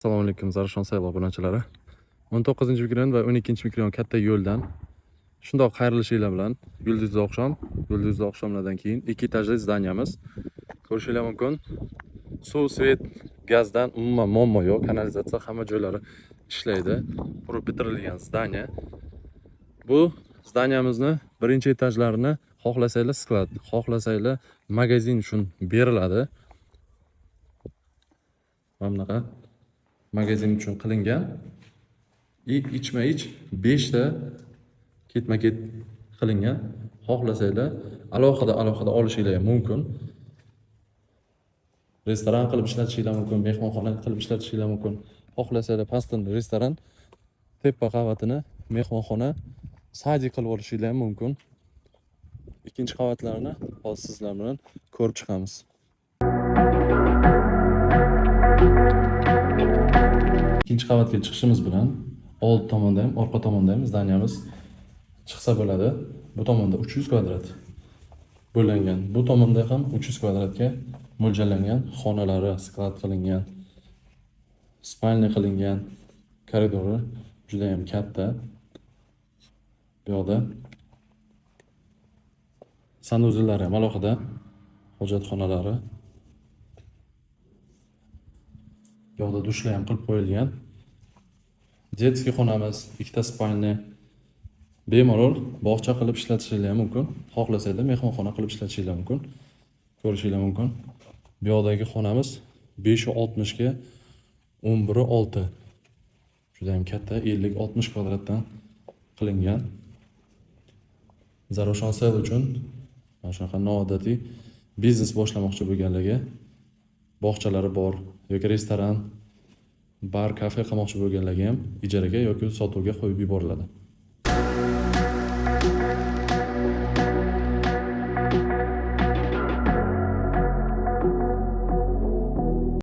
Assalomu alaykum, Zarafshon Sale obunachilari. 19-mikrorayon va 12-mikrorayon katta yo'ldan shundoq qayrilishinglar bilan Yulduzli oqshom, Yulduzli oqshomlardan keyin ikki etajli здания miz. Ko'rishinglar mumkin. Suv, свет, gazdan umuman muammo yo'q. Kanalizatsiya hamma joylari ishlaydi. Qurib bitirilgan здание. Bu здания mizni birinchi etajlarini xohlasanglar склад, xohlasanglar magazin uchun beriladi. Mana bunaqa magazin uchun qilingan. И ichma-ich 5 ta ketma-ket qilingan. Xohlasanglar alohida alohida olishinglar ham mumkin. Restoran qilib ishlatishinglar mumkin, mehmonxona qilib ishlatishinglar mumkin. Xohlasanglar pastdan restoran, tepa qavatini mehmonxona, садик qilib olishinglar ham mumkin. Ikkinchi qavatlarini hozir sizlar bilan ko'rib chiqamiz. Ikkinchi qavatga chiqishimiz bilan old tomonda ham, orqa tomonda ham здания miz chiqsa bo'ladi. Bu tomonda 300 kvadrat bo'lingan. Bu tomonda ham 300 kvadratga mo'ljallangan xonalari, склад qilingan, спальня qilingan, koridori juda ham katta. Bu yoqda санузел lari ham alohida, hojatxonalari. Bu yoqda dushlar ham qilib qo'yilgan. Детский xonamiz, ikkita спальня. Bemalol bog'cha qilib ishlatishinglar ham mumkin. Xohlasanglar mehmonxona qilib ishlatishinglar mumkin. Ko'rishinglar mumkin. Bu yoqdagi xonamiz 560 ga 11 6. Juda ham katta, 50-60 kvadratdan qilingan. Zarafshon Sale uchun mana shunaqa noodatiy biznes boshlamoqchi bo'lganlarga, bog'chalari bor yoki restoran, bar, kafe qilmoqchi bo'lganlarga ham ijaraga yoki sotuvga qo'yib yuboriladi.